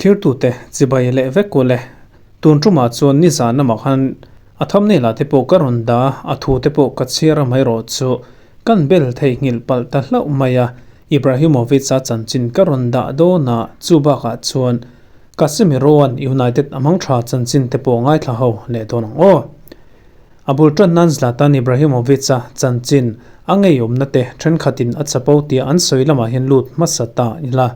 Thirtute chibai leh vek u le. Tun tumah chuan nizan lamah khan a thumbnail ah te pawh ka rawn dah a, a thu te pawh ka chhiar a mai rawh chu kan bel theihnghilh palh ta hlauh mai a. Ibrahimovic-a chanchin ka rawn dah dawn a, chu bakah chuan Casemiro-a'n United a hmang tha chanchin te pawh ngaithla ho leh dawn ang aw. A bul tan nan Zlatan Ibrahimovic-a chanchin a ngeiawmna te thenkhatin a chapo tia an sawi lamah hian lut hmasa ta ila.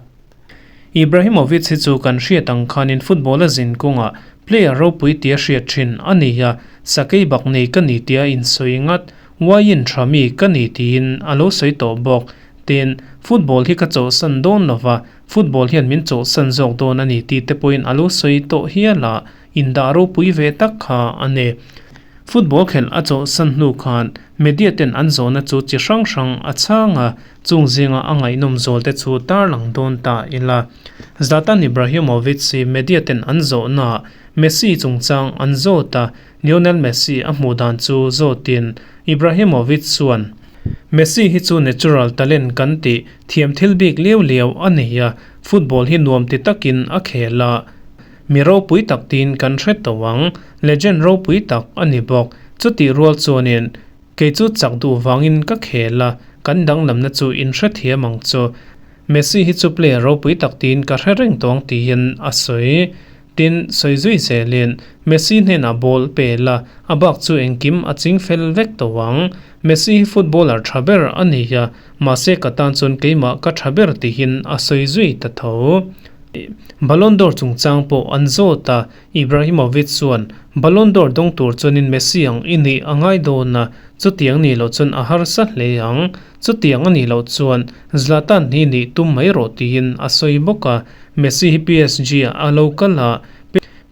Ibrahimovic hi chu kan hriat ang khanin football a zin kawngah player ropui tia hriat thin a ni a, sakei bak nei ka ni tia insawi ngat, uaiin tha mi ka ni tiin a lo sawi tawh bawk. Tin, football hi ka chawhsan dawn lova, football hian min chawhsan zawk dawn a ni tih te pawhin a lo sawi tawh hial a, indah ropui ve tak kha a ni. Football khelh a chawhsan hnu khan media ten an zawhna chu chi hrang hrang a chhang a, chung zinga a ngaihnawm zawl te chu tarlang dawn ta ila. Zlatan Ibrahimovic hi media ten an zawhnaah Messi chungchang an zawt a, Lionel Messi a hmuh dan chu zawtin Ibrahimovic chuan, Messi hi chu natural talent kan tih thiam thil bik liau liau a nei a, football hi nuam ti takin a khel a, Mi ropui tak tiin kan hre tawh ang, legend ropui tak a ni bawk. Chutih rual chuanin kei chu chak duh vangin ka khel a, kan danglamna chu in hrethiam ang chu. Messi hi chu player ropui tak tiin ka hre reng tawh ang tiin a sawi. Tin, sawi zui zelin Messi hnenah ball pe la, a bak chu engkim a ching fel vek tawh ang. Messi hi footballer tha ber a ni a, mahse ka tan chuan keimah ka tha ber tihin a sawi zui ta tho. Ballon d'Or chungchang pawh an zawt a, Ibrahimovic chuan, Ballon d'Or dawng tur chuanin Messi ang i nih a ngai dawn a, chutiang nih loh chuan a harsa hle ang. Chutiang a nih loh chuan Zlatan hi nih tum mai rawh tiin a sawi bawk a, Messi hi PSG ah a lo kal a,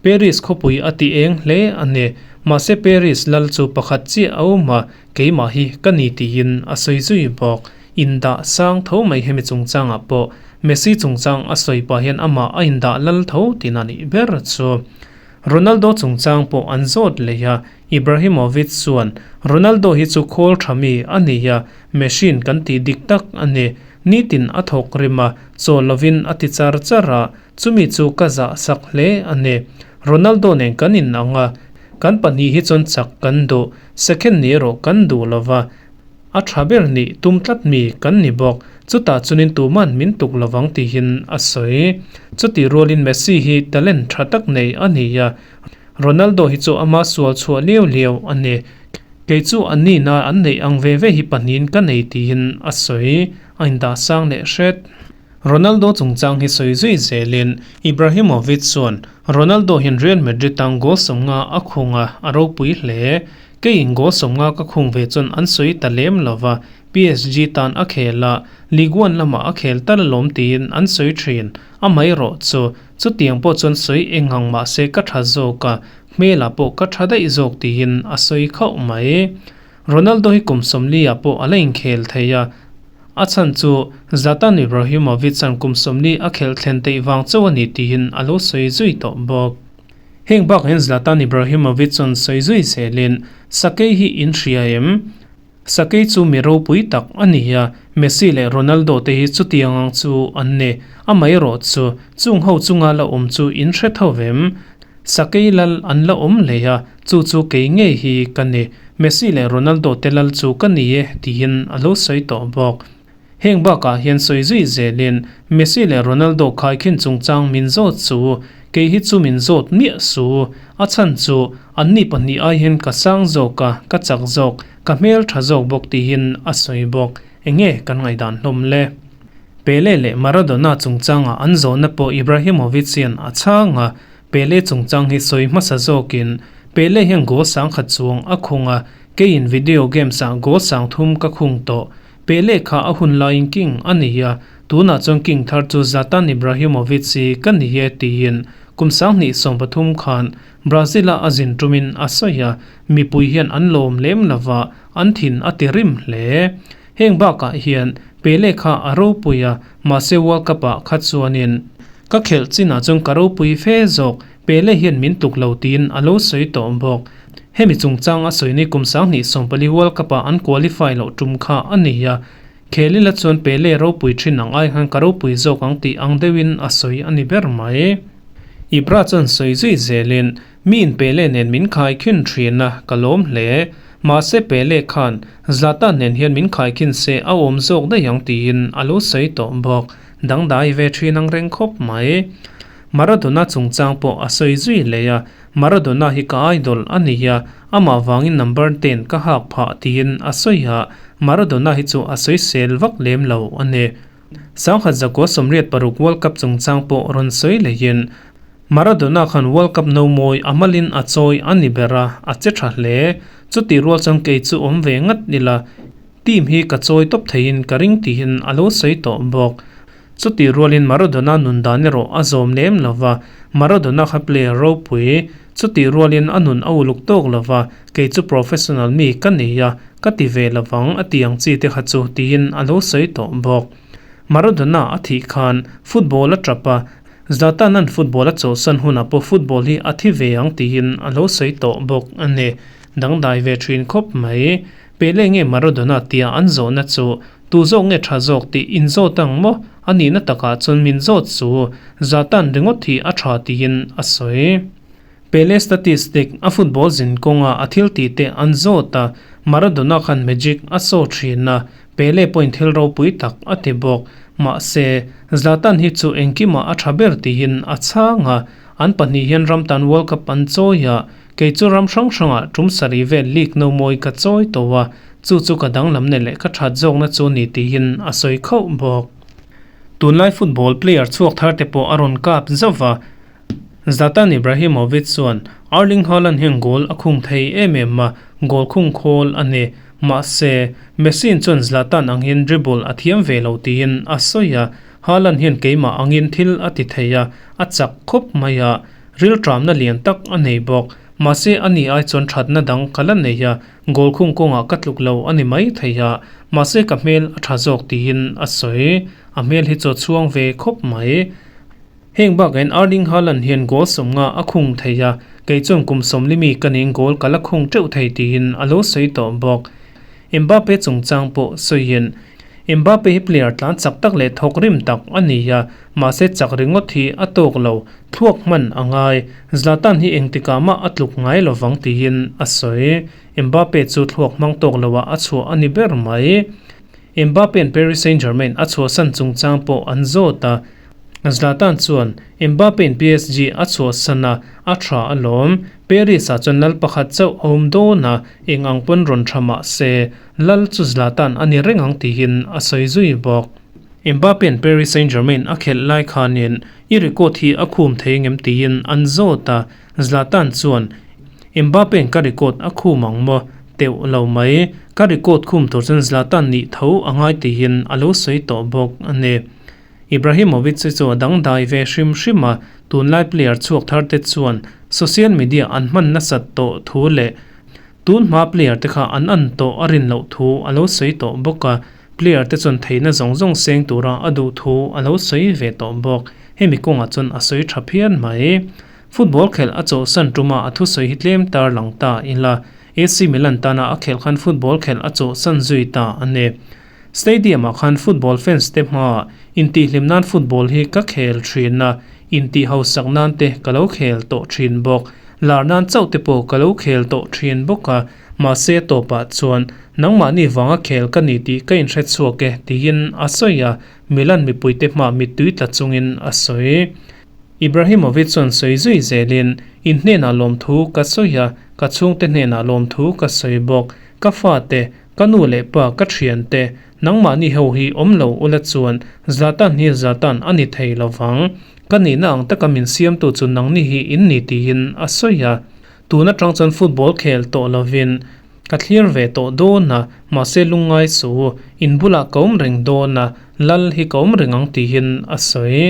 Paris khawpui a ti eng hle a ni. Mahse Paris lal chu pakhat chiah a awm a, keimah hi ka ni tiin a sawi zui bawk. Indah sang tho mai hemi chungchangah pawh Messi chungchang a sawi pah hian amah a indah lal tho tihna nih ber chu. Ronaldo chungchang pawh an zawt leh a, Ibrahimovic chuan, Ronaldo hi chu khawl tha mi a ni a, machine kan tih dik tak a ni. Nitin a thawk rim a, chaw lovin a ti char char a, chumi chu ka zah sak hle a ni. Ronaldo nen kan inang a, kan pahnih hi chuan chak kan duh, second ni erawh kan duh lova, A tha ber nih tum tlat mi kan ni bawk. Chutah chunin tuman min tuk lovang tihin a sawi. Chutih rualin Messi hi talent tha tak nei a ni a, Ronaldo hi chu ama sual chhuah liau liau a ni. Kei chu an nihna an neih ang ve ve hi pahnihin ka nei tihin a sawi. A indah sang leh hret. Ronaldo chungchang hi sawi zui zelin Ibrahimovic chuan, Ronaldo hian Real Madrid tan goal 50 a khung a, a ropui hle. Keiin goal 50 ka khung ve chuan an sawi ta lem lo va, PSG tan a khel a, Ligue 1 lamah a khel tal alawm tiin an sawi thin. Amaherawh chu, chutiang pawh chuan sawi eng ang mah se ka tha zawk a, hmelah pawh ka tha daih zawk tiin a sawi khauh mai. Ronaldo hi kum 40 ah pawh a la inkhel thei a, a chhan chu Zlatan Ibrahimovic-a'n kum 40 a khelh thlen teih vang chauh a ni tiin a lo sawi zui tawh bawk. Heng bakah hian Zlatan Ibrahimovic chuan sawi zui zelin, Sakei hi in hria em? Sakei chu mi ropui tak a ni a, Messi leh Ronaldo te hi chutiang ang chu an ni. Amaherawh chu, chung ho chunga la awm chu in hre tho vem? Sakei lal an la awm leh a, chu chu kei ngei hi ka ni. Messi leh Ronaldo te lal chu ka ni e, tiin a lo sawi tawh bawk. Heng bakah hian sawi zui zelin, Messi leh Ronaldo khaikhin chungchang min zawt chu, kei hi chu min zawt miah su. A chhan chu, anni pahnih ai hian ka sang zawk a, ka chak zawk, ka hmel tha zawk bawk tiin a sawi bawk. Enge kan ngaihdan hlawm le? Pele leh Maradona chungchanga an zawhna pawh Ibrahimovic hian a chhang a, Pele chungchang hi sawi hmasa zawkin Pele hian goal 10,000 chuang a khung a, keiin video games ah goal 3000 ka khung tawh. Pele kha a hun laiin king a ni a, tunah chuan king thar chu Zlatan Ibrahimovic hi ka ni e tiin kum 2013 khan Brazil-a a zin tumin a sawi a, mipui hian an lawm lem lova, an thin a ti rim hle. Heng bakah hian Pele kha a ropui a, mahse World Cup ah kha chuanin ka khelh chinah chuan ka ropui fe zawk, Pele hian min tluk lo tiin a lo sawi tawh bawk. Hemi chungchang a sawi ni kum 2014 World Cup ah an qualify loh tum kha a ni a, Khelila chuan Pele ropui thin ang ai khan ka ropui zawk ang tih ang deuhin a sawi a ni ber mai. Ibra chuan sawi zui zelin, Miin Pele nen min khaikhin thin a, ka lawm hle. Mahse Pele khan Zlatan nen hian min khaikhin se a awm zawk daih ang tiin a lo sawi tawh bawk. Dangdai ve thin ang reng khawp mai. Maradona chungchang pawh a sawi zui leh a, Maradona hi ka idol a ni a, amah vangin number ten ka hak phah tiin a sawi a, Maradona hi chu a sawisel vak lem lo a ni. Sangkhat zakua 86 World Cup chungchang pawh rawn sawi lehin Maradona khan World Cup no mawi a malin a chawi a ni ber a, a che tha hle. Chutih rual chuan kei chu awm ve ngat ila, team hi ka chawi tawp theiin ka ring tihin a lo sawi tawh bawk. Chutih rualin Maradona nun dan erawh a zawm lem lo va, Maradona kha player ropui, chutih rualin a nun a uluk tawk lo va, kei chu professional mi ka nei a, ka ti ve lo vang a ti ang chi te kha chu tiin a lo sawi tawh bawk. Maradona a thih khan football a tap a, Zlatan-a'n football a chawhsan hunah pawh football hi a thi ve ang tiin a lo sawi tawh bawk a ni. Dangdai ve thin khawp mai. Pele nge Maradona tia an zawhna chu tu zawk nge tha zawk tih in zawt ang maw? A nihna takah chuan min zawt chu Zlatan ringawt hi a tha tiin a sawi. Pele statistic a football zin kawnga a thil tih te an zawt a, Maradona khan magic a saw thin a, Pele pawhin thil ropui tak a ti bawk. Mahse, Zlatan hi chu engkimah a tha ber tiin a chhang a, an pahnih hian ram tan World Cup an chawi a, kei chu ram hrang hrangah tum sarih vel league no mawi ka chawi tawh a, chu chu ka danglamna leh ka that zawkna chu ni tiin a sawi khauh bawk. Tunlai football player chhuak thar te pawh a rawn kap zauh va, Zlatan Ibrahimovic chuan Erling Haaland hian goal a khung thei em em a, goal khung khawl a ni. Mahse, Messi-in chuan Zlatan angin dribble a thiam ve lo tiin a sawi a, Haaland hian keimah angin thil a ti thei a, a chak khawp mai a, rilṭamna lian tak a nei bawk. Mahse, ani ai chuan ṭhatna dang ka la nei a, goal khung kawngah ka tluk lo a ni mai thei a, mahse ka hmel a ṭha zawk tiin a sawi. A hmel hi chu a chhuang ve khawp mai. Heng bakain Erling Haaland hian goal 50 a khung thei a, kei chuan kum 40 mi ka ning goal ka la khung teuh thei tiin a lo sawi tawh bawk. Mbappe chungchang pawh sawiin, Mbappe hi player tlan chak tak leh thawk rim tak a ni a, mahse chak ringawt hi a tawk lo, thluak hman a ngai. Zlatan hi engtikah mah a tluk ngai lovang tiin a sawi. Mbappe chu thluak hmang tawk loah a chhuah a ni ber mai. Mbappe-a'n Paris Saint-Germain a chhuahsan chungchang pawh an zawt a, Zlatan chuan Mbappe-a'n PSG a chhuahsan a, a tha alawm. Paris-ah chuan lal pakhat chauh a awm dawn a, eng ang pawn rawn tha mah se, lal chu Zlatan a ni reng ang tiin a sawi zui bawk. Mbappe-a'n Paris Saint-Germain a khelh lai khanin i record hi a khum thei ngem tiin an zawt a, Zlatan chuan, Mbappe-a'n ka record a khum ang maw? Teuh lo mai. Ka record khum tur chuan Zlatan nih tho a ngai tiin a lo sawi tawh bawk a ni. Ibrahimovic hi chu a dangdai ve hrim hrim a, tunlai player chhuak thar te chuan social media an hman nasat tawh thu leh tun hma player te kha an an tawh a rin loh thu a lo sawi tawh bawk a, player te chuan theihna zawng zawng seng tura a duh thu a lo sawi ve tawh bawk. Hemi kawngah chuan a sawi tha phian mai. Football khelh a chawhsan tuma a thusawi hi tlem tar lang ta ila, AC Milan tana a khelh khan football khelh a chawhsan zui ta a ni. Stadium ah khan football fans te hmaah intihhlim nan football hi ka khel thin a, intih hausak nan te ka lo khel tawh thin bawk. Lar nan chauh te pawh ka lo khel tawh thin bawk a, mahse tawpah chuan nangmahni vanga khel ka ni tih ka inhre chhuak e tiin a sawi a, Milan mipuite hmaah mittui tla chungin a sawi. Ibrahimovic chuan sawi zui zelin, In hnenah lawmthu ka sawi a, ka chhungte hnenah lawmthu ka sawi bawk. Ka fate, ka nu leh pa, ka thiante, nangmahni ho hi awm lo ula chuan Zlatan hi Zlatan a ni thei lo vang. Ka nihna ang taka min siamtu chu nangni hi in ni tiin a sawi a. Tun atang chuan football khel tawh lovin ka thlir ve tawh dawn a, mahse lungngai su, in bulah ka awm reng dawn a, lal hi ka awm reng ang tiin a sawi.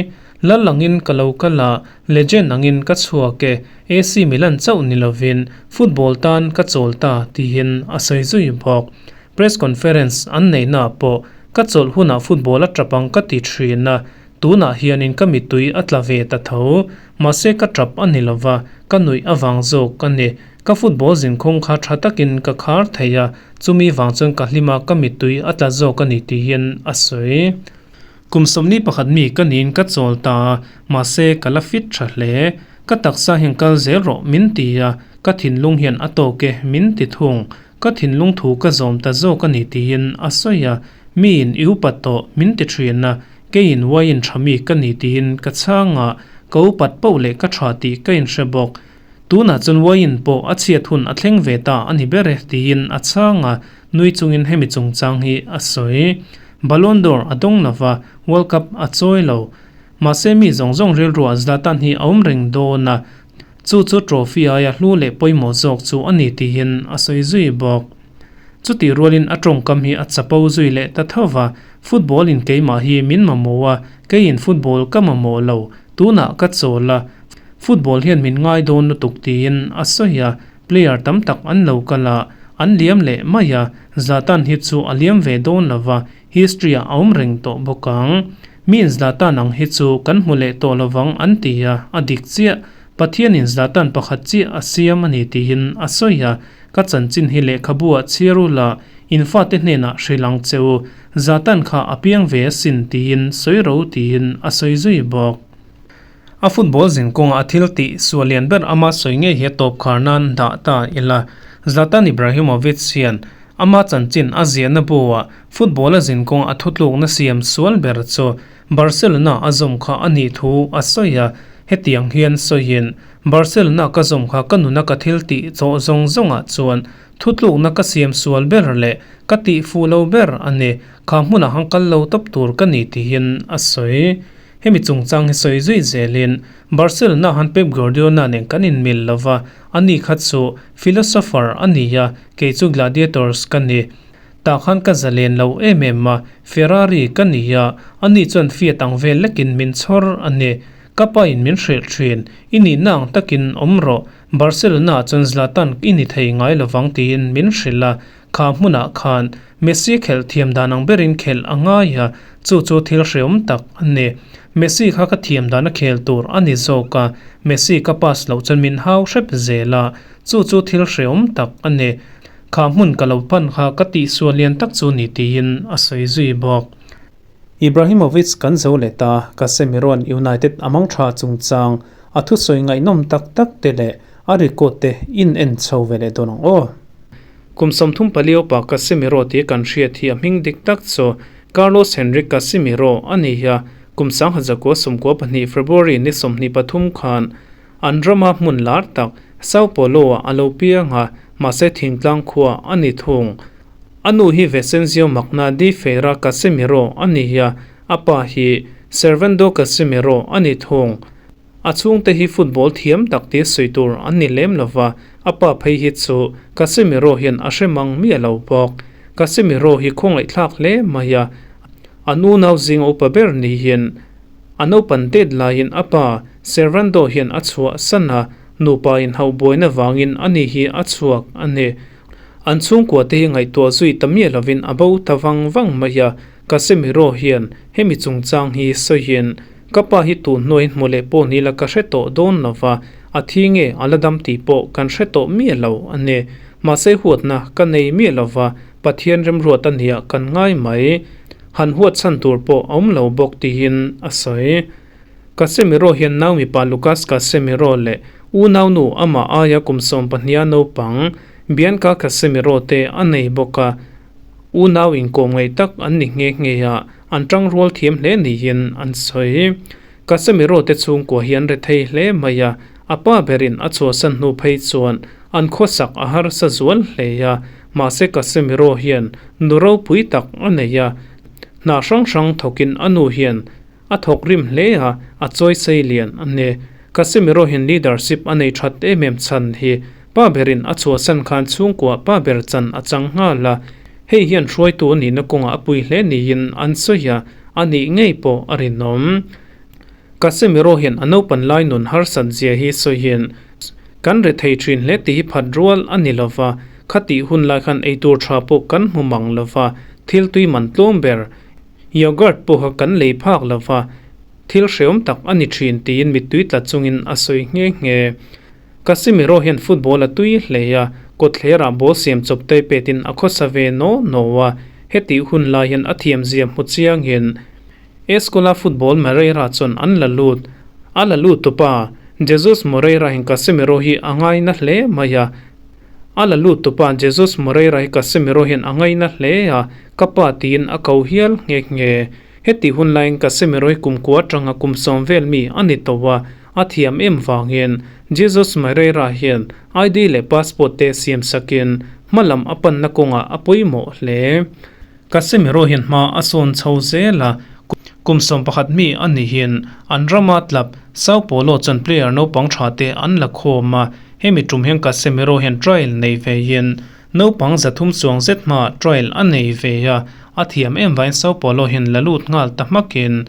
Lal angin ka lo kal a, legend angin ka chhuak e, AC Milan chauh ni lovin football tan ka chawl ta tiin a sawi zui bawk. Press conference an neihnaah pawh ka chawlh hunah football a tap ang ka ti thin a, tunah hianin ka mittui a tla ve ta tho. Mahse ka tap a ni lova, ka nuih avang zawk a ni. Ka football zinkhawng kha tha takin ka khar thei a, chumi vang chuan ka hlim a, ka mittui a tla zawk a ni tiin a sawi. Kum 41 mi ka niin ka chawl ta a, mahse ka la fit tha hle. Ka taksa hian kal zel rawh min ti a, ka thinlung hian a tawk e min ti thung. Ka thinlung thu ka zawm ta zawk a ni tiin a sawi a, miin i upat tawh min ti thin a, keiin uaiin tha mi ka ni tiin ka chhang a, ka upat poh leh ka tha tih ka inhre bawk. Tunah chuan uaiin pawh a chhiat hun a thleng ve ta a ni ber e tiin a chhang a, nui chungin hemi chungchang hi a sawi. Ballon d'Or a dawng lova, World Cup a chawi lo. Mahse mi zawng zawng rilruah Zlatan hi a awm reng dawn a, Chu chu trophy aia hlu leh pawimawh zawk chu a ni tiin a sawi zui bawk. Chutih rualin a tawngkam hi a chapo zui leh ta tho va, Football in keimah hi min mamawh a, keiin football ka mamawh lo, tunah ka chawl a, football hian min ngai dawn lutuk tiin a sawi a, player tam tak an lo kal a, an liam leh mai a, Zlatan hi chu a liam ve dawn lo va, history ah a awm reng tawh bawk ang. Miin Zlatan ang hi chu kan hmu leh tawh lovang an ti a, a dik chiah. Pathianin Zlatan pakhat chiah a siam a ni tiin a sawi a, ka chanchin hi lehkhabu ah chhiar u la, in fate hnenah hrilh ang che u. Zlatan kha a piang ve asin tiin sawi ro tiin a sawi zui bawk. A football zin kawngah a thil tih sual lian ber ama sawi ngei hi a tawp khar nan dah ta ila. Zlatan Ibrahimovic hian ama chanchin a ziahna buah football a zin kawngah a thutlukna siam sual ber chu Barcelona a zawm kha a nih thu a sawi a, hetiang hian sawiin, Barcelona ka zawm kha ka nuna ka thil tih tawh zawng zawngah chuan thutlukna ka siam sual ber leh ka tih fuh lo ber a ni, kha hmunah han kal lo tawp tur ka ni tiin a sawi. Hemi chungchang hi sawi zui zelin Barcelona han Pep Guardiola nen kan inmil lo va, ani kha chu philosopher a ni a, kei chu gladiators ka ni. Tah khan ka zalen lo em em a, Ferrari ka ni a, ani chuan Fiat ang vel lekin min chhawr a ni. Ka pa in min hrilh thin, i nihna ang takin awm rawh, Barcelona ah chuan Zlatan i ni thei ngai lovang tiin min hrilh a, Kha hmunah khan Messi khelh thiam dan ang berin khelh a ngai a, chu chu thil hreawm tak a ni. Messi kha ka thiam dan a khel tur a ni zawk a, Messi ka pass loh chuan min hau hrep zel a, chu chu thil hreawm tak a ni. Kha hmun ka lo pan kha ka tihsual lian tak chu ni tiin a sawi zui bawk. Ibrahimovic kan zo leh ta, Casemiro-a'n United a mang tha chungchang a thusawi ngaihnawm tak tak te leh a record te in en chho ve leh dawn ang aw. Kum 34 upa Casemiro tih kan hriat hi a hming dik tak chu Carlos Henrique Casemiro a ni a, kum 1992 February ni 23 khan an rama hmun lar tak Sao Paulo-ah a lo piang a, mahse thingtlang khua a ni thung. A nu hi Vicenzio Magna di Feira Casemiro a ni a, a pa hi Servando Casemiro a ni thung. A chhungte hi football thiam tak tia sawi tur an ni lem lo va, a pa phei hi chu Casemiro hian a hre mang miah lo bawk. Casemiro hi khawngaihthlak hle mai a, a nu nau zinga upa ber niin a naupan det laiin a pa Servando hian a chhuah san a, nupa inhauh buaina vangin ani hi a chhuak a ni. An chhungkua te hi ngaihtuah zui ta miah lovin a bo ta vang vang mai a, Casemiro hian hemi chungchang hi sawiin, Ka pa hi tun hnuaiin hmu leh pawh ni la ka hre tawh dawn lo va, a thi nge a la dam tih pawh kan hre tawh miah lo a ni. Mahse huatna ka nei miah lo va, Pathian remruat a nia kan ngai mai. Han huat chhan tur pawh a awm lo bawk tiin a sawi. Casemiro hian nau mipa Lucas Casemiro leh unaunu amah aia kum 12 naupang Bianca Casemiro te a nei bawk a, unau inkawm ngaih tak an ni nghe nghe a, an tangrual thiam hle niin an sawi. Casemiro te chhungkua hi an rethei hle mai a, a pa berin a chhuahsan hnu phei chuan an khawsak a harsa zual hle a, mahse Casemiro hian nu ropui tak a nei a, hna hrang hrang thawkin a nu hian A thawk rim hle a, a chawi sei lian a ni. Casemiro hian leadership a nei that em em chhan hi pa berin a chhuahsan khan chhungkua pa ber chan a chang nghal a, hei hian hruaitu a nihna kawngah a pui hle niin an sawi a, a nih ngei pawh a rinawm. Casemiro hian a naupan lai nun harsat zia hi sawiin, Kan re thei thin hle tih hi phat rual a ni lova, khatih hun lai khan eitur tha pawh kan hmu mang lova, thil tui man tlawm ber Yogurt pawha kan lei phak lova, thil hreawm tak a ni thin tiin mittui tla chungin a sawi nghe nghe. Casemiro hian football a tui hle a, kawtthlerah ball siam chawp te petin a khawsa ve naw naw a, hetih hun lai hian a thiamzia hmu chiangin Escola Football Moreira chuan an la lut. A la lut tupa. Jesus Moreira hian Casemiro hi a ngaina hle mai a. A la lut tupa Jesus Moreira hi Casemiro hian a ngaina hle a, ka pa tiin a ko hial nghe nghe. Heti hun laiin Casemiro hi kum kua atanga kum sawm vel mi a ni tawh a, a thiam em vangin Jesus Moreira hian ID leh passport te siam sakin hma lam a panna kawngah a pawimawh hle. Casemiro hian hma a sawn chho zel a, kum 11 mi a nihin an rama club Sao Paulo chuan player naupang tha te an la khawm a, hemi tum hian Casemiro hian trial nei veiin naupang 300 chuang zet hmaah trial a nei ve a, a thiam em vaiin Sao Paulo hian la lut nghal ta hmakin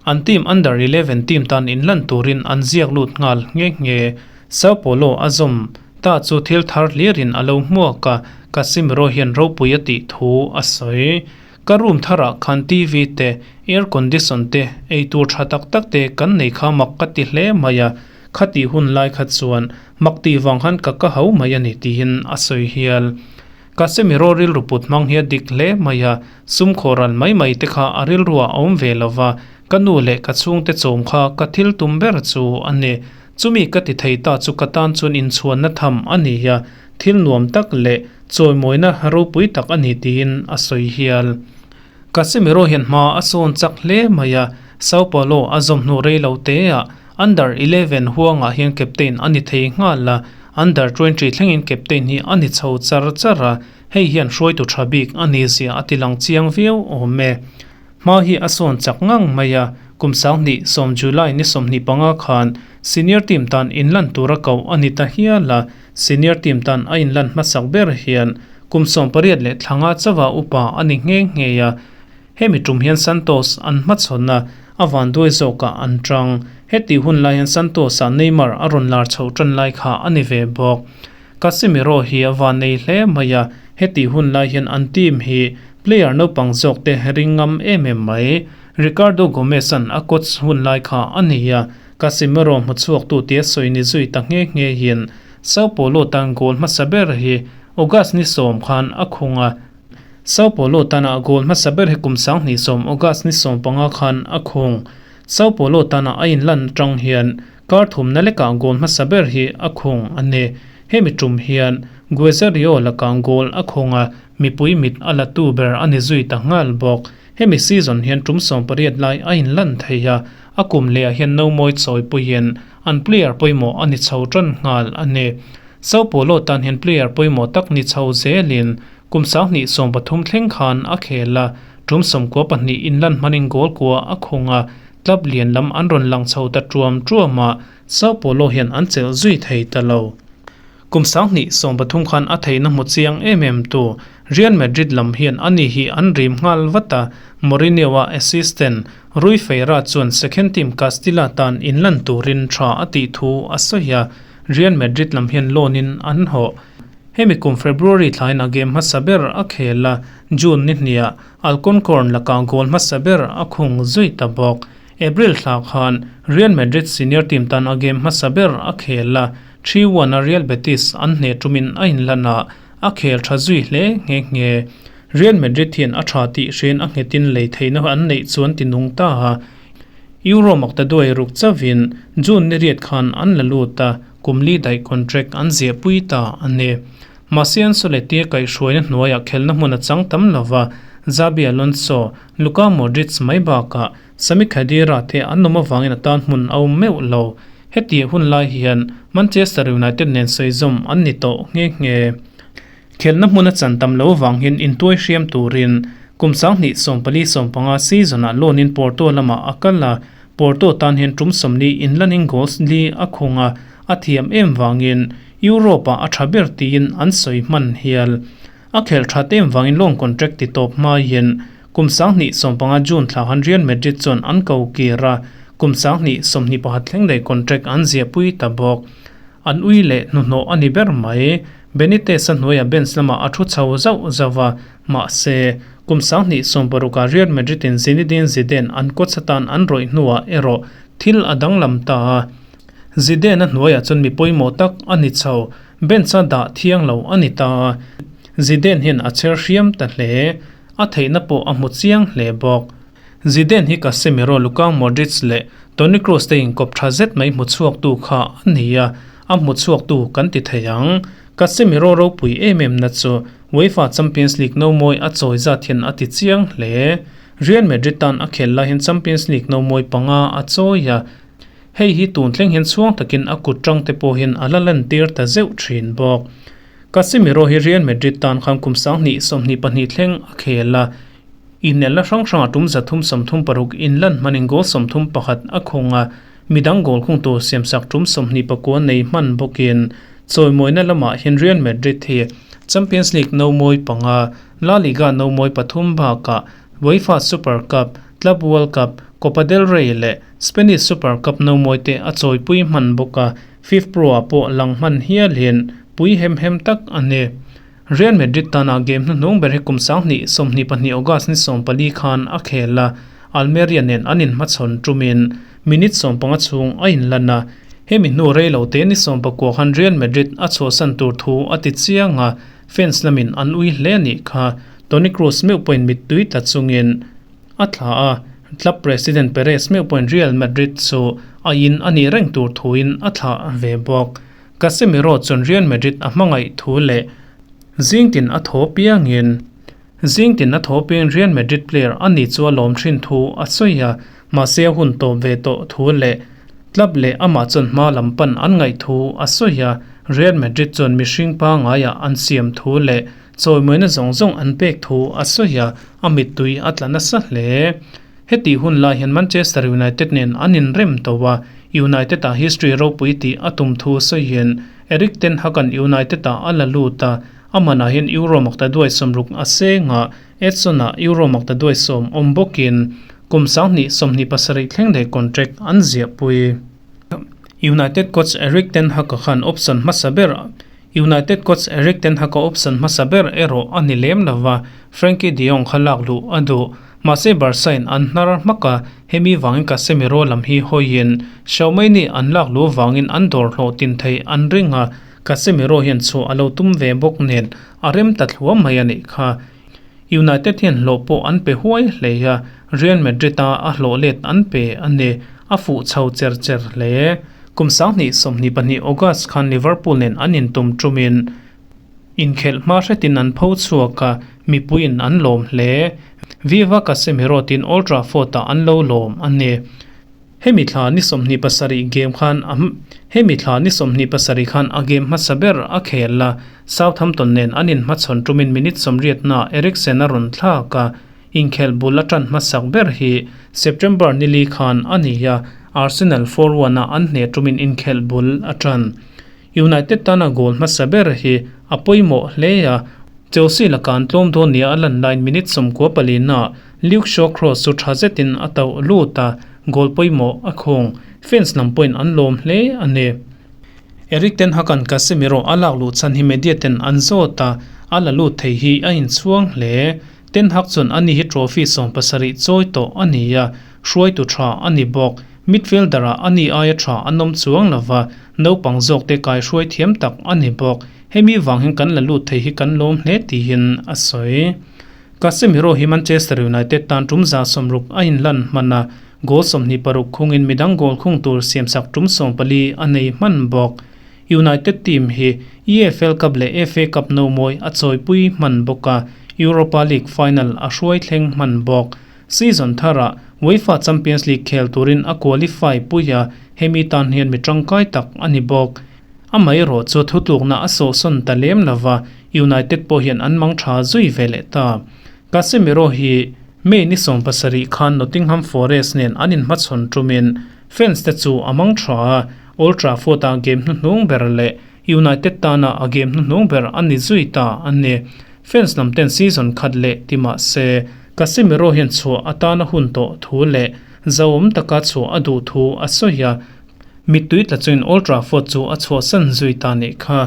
an team under 11 team tan inlan turin an ziak lut nghal nghe nghe. Sao Paulo a zawm ta chu thil thar hlirin a lo hmuak a, Casemiro hian ropui a tih thu a sawi. Ka room tharah khan TV te, air condition te, eitur tha tak tak te kan nei kha mak ka ti hle mai a, khatih hun lai kha chuan mak tih vang khan ka ka ho mai a ni tiin a sawi hial. Casemiro rilru put hmang hi a dik hle mai a, sum khawhral mai mai te kha a rilruah a awm ve lo va, ka nu leh ka chhungte chawm kha ka thil tum ber chu a ni. Chumi ka ti thei ta chu ka tan chuan inchhuanna tham a ni a, thil nuam tak leh chawimawina ropui tak a ni tiin a sawi hial. Casemiro hian hma a sawn chak hle mai a, Sao Paulo a zawm hnu rei lo teah Under 11 huangah hian captain a ni thei nghal a, Under 20 thlengin captain hi a ni chho char char a, hei hian hruaitu tha bik a ni zia a ti lang chiang viau awm e. Hma hi a sawn chak ngang mai a, kum 2010 July ni 25 khan senior team tan inlan tura koh a ni ta hial a, senior team tan a inlan hmasak ber hian kum 18 leh thlanga chawa upa a ni nghe nghe a, hemi tum hian Santos an hmachhawn a, a vanduai zawkah an tang. Heti hun lai hian Santos-ah Neymar a rawn lar chhoh tan lai kha a ni ve bawk. Casemiro hi a van nei hle mai a, heti hun lai hian an team hi player naupang zawk te ring ngam em em mai. Ricardo Gomes-a'n a coach hun lai kha a ni a, Casemiro hmuchhuaktu tia sawi ni zui ta nghe nghe hian Sao Paulo tan goal hmasa ber hi August ni 10 khan a khung a. Sao Paulo tana goal hmasa ber hi kum 2010 August ni 15 khan a khung. Sao Paulo tana a inlan atang hian kar thumna lekah goal hmasa ber hi a khung a ni. Hemi tum hian Guezario lakah goal a khung a, mipui mit a la tu ber a ni zui ta nghal bawk. Hemi season hian tum 18 lai a inlan thei a, a kum lehah hian no mawi chawi puiin an player pawimawh a ni chho tan nghal a ni. Sao Paulo tan hian player pawimawh tak ni chho zelin kum 2013 thleng khan a khel a, tum 92 inlan hmanin goal kua a khung a, club lian lam an rawn lang chho ta tuam tuam a, Sao Paulo hian an chelh zui thei ta lo. Kum 2013 khan a theihna hmu chiang em em tu Real Madrid lam hian ani hi an rim nghal vat a, Mourinho-a assistant Rui Feira chuan second team Castilla tan inlan turin tha a tih thu a sawi a, Real Madrid lam hian loan in an hawh. Hemi kum February thlain a game hmasa ber a khel a, June ni hniah Alconcorn lakah goal hmasa ber a khung zui ta bawk. April thla khan Real Madrid senior team tan a game hmasa ber a khel a, 3-1 a Real Betis an hneh tumin a inlan a, a khel tha zui hle nghe nghe. Real Madrid hian a tha tih hriain a nghetin lei theihna an neih chuan ti nung ta a, Euro makta duai ruk chauhin June ni riat khan an la lut a, kum li daih contract an ziahpui ta a ni. Mahse Ancelotti a kaihhruaina hnuaiah khelna hmun a chang tam lo va, Xabi Alonso, Luka Modric mai bakah Sami Khedira te an awm avangin a tan hmun a awm meuh lo. Heti hun lai hian Manchester United nen sawizawm an ni tawh nghe nghe. Khelna hmun a chan tam lo avang hian intuai hriam turin kum 2014-15 season-ah loan in Porto lamah a kal a, Porto tan hian tum 40 inlanin goals li a khung a, a thiam em vangin Europe-ah a tha ber tiin an sawi hman hial. A khelh that em vangin loan contract ti tawp hmaiin kum 2015 June thla khan Real Madrid chuan an ko kir a, kum 2021 thleng daih contract an ziahpui ta bawk. An ui leh hnuhnawh a ni ber mai. Benitez a hnuaiah bench lamah a thu chho zauh zauh a, mahse, kum 2016 ah Real Madrid in Zinedine Zidane an coach atan an rawih hnuah erawh thil a danglam ta a. Zidane a hnuaiah chuan mi pawimawh tak a ni chho, bench a dah thiang lo a ni ta a. Zidane hian a chher hriam ta hle. A theihna pawh a hmu chiang hle bawk. Zidane hi Casemiro, Luka Modric leh Toni Kroos te inkawp tha zet mai hmu chhuaktu kha a ni a, a hmu chhuaktu kan ti thei ang. Casemiro ropui em em na chu UEFA Champions League no mawi a chawi zat hian a ti chiang hle. Real Madrid tan a khel lai hian Champions League no mawi panga a chawi a, hei hi tun thleng hian chhuang takin a kut tang te pawh hian a la lantir ta zeuh thin bawk. Casemiro hi Real Madrid tan khan kum 2022 thleng a khel a, inelna hrang hrangah tum 336 inlan hmanin goal 31 a khung a, midang goal khung tur siamsak tum 29 nei hman bawkin chawimawina lamah hian Real Madrid hi Champions League no mawi panga, La Liga no mawi pathum bakah UEFA Super Cup, Club World Cup, Copa del Rey leh Spanish Super Cup no mawi te a chawipui hman bawk a, FIFPro ah pawh lang hman hialin pui hem hem tak a ni. Real Madrid tana game hnuhnung ber hi kum 2022 August ni 14 khan a khel a, Almeria nen an inhmachhawn tumin minute 15 chhung a inlan a, hemi hnu rei lo te ni 19 khan Real Madrid a chhuahsan tur thu a ti chiang a, fans lamin an ui hle a nih kha. Toni Kroos meuh pawhin mittui tla chungin a thla a, club president Perez meuh pawhin Real Madrid chu a in a nih reng tur thuin a thlah ve bawk. Casemiro chuan Real Madrid a hmangaih thu leh zingtin a thaw piangin zingtin a thaw piangin Real Madrid player a ni chu a lawm thin thu a sawi a, mahse a hun tawp ve tawh thu leh club leh amah chuan hma lam pan an ngaih thu a sawi a, Real Madrid chuan mihring pangaiah an siam thu leh chawimawina zawng zawng an pek thu a sawi a, a mittui a tla nasa hle. Heti hun lai hian Manchester United nen an inrem tawh a, United-ah history ropui tih a tum thu sawiin Erik ten Hag-a'n United-ah a la lut a, a manah hian Euro makta duai sawmruk a seng a, Edson-ah Euro makta duai sawm awm bawkin kum 2027 thleng leh contract an ziahpui. United coach Erik ten Hag-a khan option hmasa ber United coach Erik ten Hag-a option hmasa ber erawh a ni lem lova, Frenkie de Jong kha lak luh a duh. Mahse Barca-in an hnar hmak a, hemi vangin Casemiro lam hi hawiin Xiaomei-ni an lak luh vangin an dawr hlawh tin thei an ring a, Casemiro hian chhuah a lo tum ve bawk nen a rem ta thluam mai a nih kha. United hian hlawh pawh an pe huai hle a, Real Madrid-a a hlawh let an pe a ni, a fuh chho cher cher hle. Kum 2022 August khan Liverpool nen an intum tumin inkhelh hma hretin an pho chhuak a, mipuiin an lawm hle. Viva Casemiro tiin Old Trafford-ah an lo lawm a ni. Hemi thla ni 27 game khan a Hemi thla ni 27 khan a game hmasa ber a khel a, Southampton nen an inhmachhawn tumin minute 80 na Eriksen a rawn thlak a, inkhelh bul a tan hmasak ber hi September nili khan a ni a, Arsenal 4-1 a an hneh tumin inkhelh bul a tan. United tana goal hmasa ber hi a pawimawh hle a, Chelsea laka an tlawm dawn nia a lan laiin minute 94 na Luke Shaw cross chu tha zetin a tauh lut a, goal pawimawh a khawng. Fans lam pawhin an lawm hle a ni. Erik ten Hag-a'n Casemiro a lak luh chhan hi media ten an zawt a, a la lut thei hi a inchhuang hle. Ten Hag chuan ani hi trophy 70 chawi tawh a ni a, hruaitu tha a ni bawk. Midfielder-ah ani aia tha an awm chuang lova, naupang zawk te kaihruai thiam tak a ni bawk. Hemi vang hian kan la lut thei hi kan lawm hle tiin a sawi. Casemiro hi Manchester United tan tum 160 a inlan hman a, goal 26 khungin midang goal khung tur siamsak tum 14 a nei hman bawk. United team hi EFL Cup leh FA Cup no mawi a chawipui hman bawk a, Europa League final a hruai thleng hman bawk. Season tharah UEFA Champions League khel turin a qualify pui a, hemi tan hian mi tangkai tak a ni bawk. Amaherawh chu thutlukna a sawhsawn ta lem lova, United pawh hian an mang tha zui ve leh ta. Casemiro hi May ni 17 khan Nottingham Forest nen an inhmachhawn tumin fans te chu a mang tha a, Old Trafford-a game hnuhnung ber leh United tana a game hnuhnung ber a ni zui ta a ni. Fans lam ten season khat leh ti mah se, Casemiro hian chhuah atana hun tawh thu leh zauawm taka chhuah a duh thu a sawi a, mittui tla chuin Old Trafford chu a chhuahsan zui ta nih kha.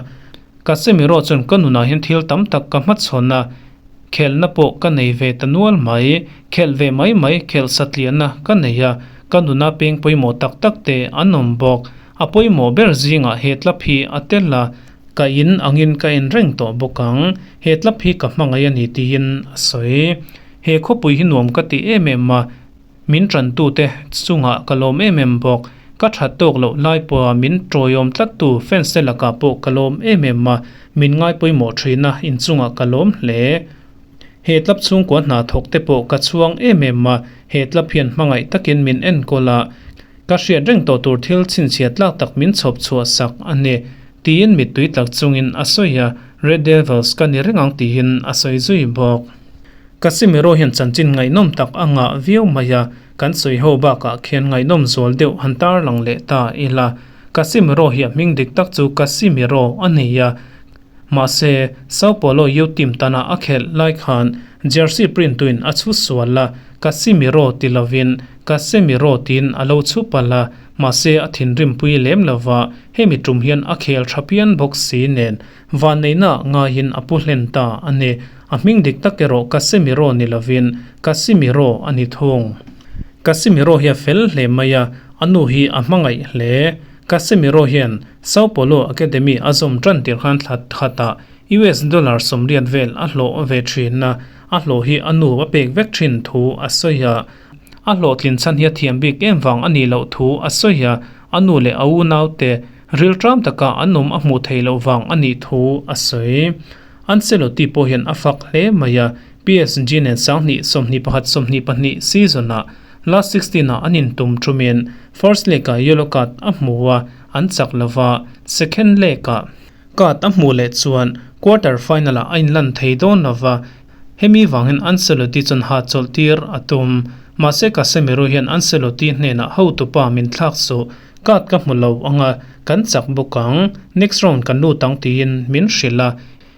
Casemiro chuan ka nunah hian thil tam tak ka hmachhawn a, khelhna pawh ka nei ve ta nual mai, khelh ve mai mai khelh satliahna ka nei a, ka nuna peng pawimawh tak tak te an awm bawk. A pawimawh ber zingah he tlap hi a tel a, ka in angin ka en reng tawh bawk ang, he tlap hi ka hmangaih a ni tiin a sawi. He khawpui hi nuam ka ti em em a. Min ṭantute chungah ka lawm em em bawk. Ka ṭhat tawk loh lai pawha min ṭawiawm tlattu fans te lakah pawh ka lawm em em a, min ngaipawimawh ṭhin a, inchungah ka lawm hle. He club chhungkua hna thawk te pawh ka chhuang em em a, he club hian hmangaih takin min enkawl a, ka hriat reng tawh tur thil chhinchhiat tlak tak min chhawp chhuah sak a ni, tiin mittui tlak chungin a sawi a, Red Devils ka ni reng ang tiin a sawi zui bawk. Casemiro hian chanchin ngaihnawm tak a ngah viau mai a, kan sawi ho bakah khian ngaihnawm zual deuh han tarlang leh ta ila. Casemiro hi a hming dik tak chu Casimiro a ni a, mahse Sao Paulo youth team tana a khelh lai khan jersey print tuin a chhu sual a, Casimiro ti lovin Casemiro tiin a lo chhu palh a, mahse a thinrim pui lem lova, hemi tum hian a khel tha pian bawk si nen Vanneihna ngaiin a pu hlen ta a ni. A hming dik tak erawh Casemiro ni lovin Casimiro a ni thung. Casemiro hi a fel hle mai a, a nu hi a hmangaih hle. Casemiro hian Sao Paulo Academy a zawm tan tir khan thla khatah US dollar 80 vel a hlawh ve thin a, a hlawh hi a nu a pek vek thin thu a sawi a. A hlawhtlin chhan hi a thiam bik em vang a nih loh thu a sawi a, a nu leh a unaute rilṭam taka an awm a hmuh theih loh vang a nih thu a sawi. Ancelotti pawh hian a fak hle mai a, PSG nen 20 21 22 season-ah last 16-ah an intum ṭumin first leg-ah yellow card a hmu a, an chak lo va, second leg-ah card a hmuh leh chuan quarter final-ah a inlan thei dawn lo va, Hemi vangin Ancelotti chuan hahchawlh tir a tum. Mahse Casemiro hian Ancelotti hnenah hotupa min thlak suh, card ka hmu lo ang a, kan chak bawk ang, next round kan lut ang tiin min hrilh a.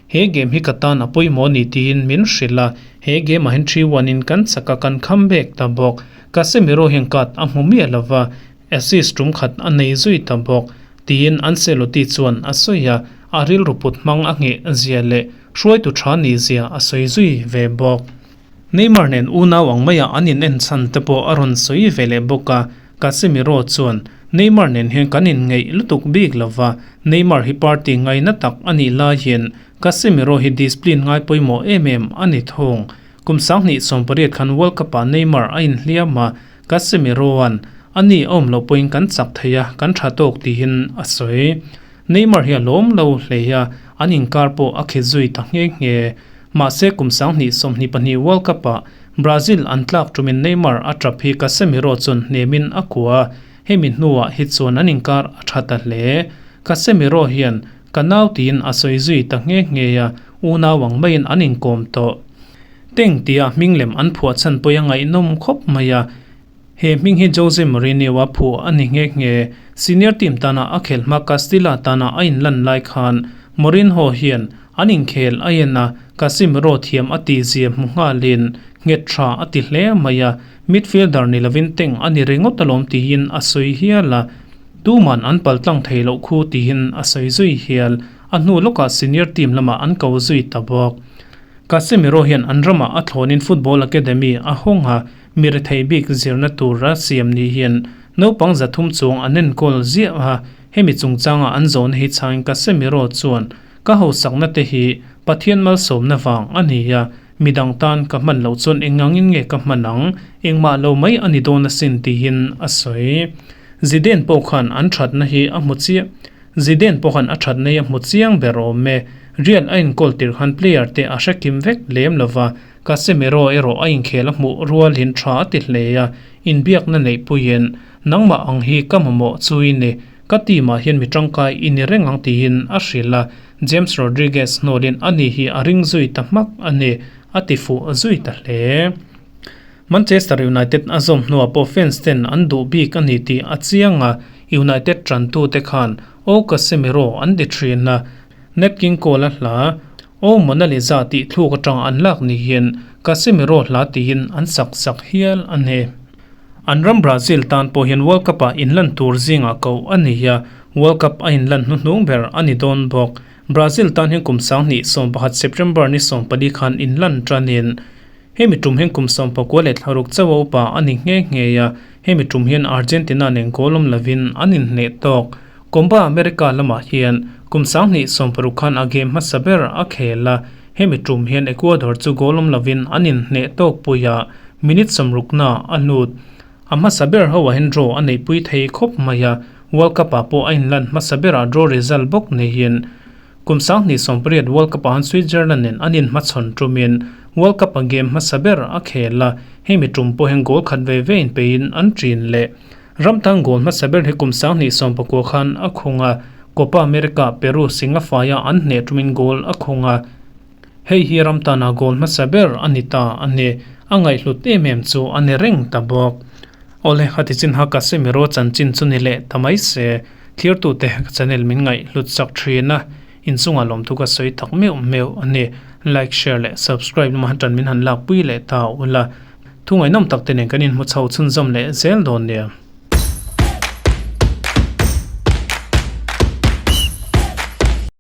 He game hi ka tan a pawimawh a ni tiin min hrilh a, he game ah hian 3-1 in kan chak a, kan comeback ta bawk. Casemiro hian card a hmu miah lo va, assist tum khat a nei zui ta bawk, tiin Ancelotti chuan a sawi a, a rilru put hmang a ngheh zia leh hruaitu tha nih zia a sawi zui ve bawk. Neymar nen unau ang maia an in en chhan te pawh a rawn sawi ve leh bawk a, Casemiro chuan, Neymar nen hian kan inngeih lutuk bik lo va, Neymar hi party ngaina tak a nih laiin Casemiro hi discipline ngai pawimawh em em a ni thung. Kum 2018 khan World Cup-ah Neymar a inhliam a, Casemiro-a'n a ni a awm loh pawhin kan chak thei a, kan tha tawk tiin a sawi. Neymar hi a lawm lo hle a, an inkar pawh a khe zui ta nghe nghe. Mahse kum 2022 World Cup-ah Brazil an tlak tumin Neymar a tap hi Casemiro chuan hnemin a kuah a, hemi hnuah hi chuan an inkar a tha ta hle. Casemiro hian ka nau tiin a sawi zui ta nghe nghe a, unau ang maiin an inkawm tawh. Teng tia hming lem an phuah chhan pawih a ngaihnawm khawp mai a, he hming hi Jose Mourinho-a phuah a ni nghe nghe. Senior team tana a khelh hma Castilla tana a inlan lai khan Mourinho hian an inkhel a en a, Casemiro thiam a tihzia hmu nghalin nghet tha a ti hle mai a, midfielder ni lovin Teng a ni ringawt alawm tiin a sawi hial a, tuman an paltlang thei loh khu tiin a sawi zui hial. A hnu lawkah senior team lamah an ko zui ta bawk. Casemiro hian an ramah a thlawnin football academy a hawng a, mi rethei bik zirna tura siam ni hian naupang 300 chuang an enkawl ziah a, hemi chungchanga an zawhna hi chhangin Casemiro chuan, Ka hausakna te hi Pathian malsawmna vang a ni a, midang tan ka hman loh chuan engangin nge ka hman ang, engmah lo mai a ni dawn asin tiin a sawi. Zidane pawh khan an thatna hi a hmu chiah. Zidane pawh khan a that nei a hmu chiang ber awm e. Real a inkawl tir khan player te a hre kim vek lem lo va, Casemiro erawh a inkhel a hmuh rualin tha a ti hle a, inbiakna neih puiin, Nangmah ang hi ka mamawh chu i ni, ka team ah hian mi tangkai i ni reng ang tiin a hrilh a, James Rodriguez hnawlin ani hi a ring zui ta hmak a ni, a ti fuh zui ta hle. Manchester United a zawm hnuah pawh fans ten an duh bik a ni tih a chiang a, United tantute khan O Casemiro an ti thin a, Nat King Cole a hla O Mona Lisa tih thluk atang an lak niin Casemiro hla tiin an sak sak hial a ni. An ram Brazil tan pawh hian World Cup ah inlan tur zingah koh a ni a, World Cup a inlan hnuhnung ber a ni dawn bawk. Brazil tan hian kum 2011 September ni 14 khan inlan tanin Hemi tum hian kum 96 chauh a upa a ni nghe nghe a, hemi tum hian Argentina nen goal awm lovin an inhneh tawk. Copa America lamah hian kum 2016 khan a game hmasa ber a khel a, hemi tum hian Ecuador chu goal awm lovin an inhneh tawk pui a, minute 60 na a lut. A hmasa ber ho ah hian draw a neihpui thei khawp mai a, World Cup ah pawh a inlan hmasa berah draw result bawk neiin kum 2018 World Cup ah han Switzerland nen an inhmachhawn tumin World Cup a game hmasa ber a khel a, hemi tum pawh hian goal khat ve ve inpeiin an ṭin leh. Ram tan goal hmasa ber hi kum 2019 khan a khung a, Copa America Peru Singafaia an hneh tumin goal a khung a. Hei hi ram tana goal hmasa ber a ni ta a ni. A ngaihhlut em em chu a ni reng ta bawk. Awle, khati chin ha Casemiro chanchin chu ni leh ta mai se. Thirtute ka channel min ngaihhlut chak thin a, inchungah lawmthu ka sawi tak meuh meuh a ni. Like, share leh subscribe lamah tan min han lakpui leh ta ula. Thu ngaihnawm tak te nen kan inhmu chho chhunzawm leh zel dawn nia.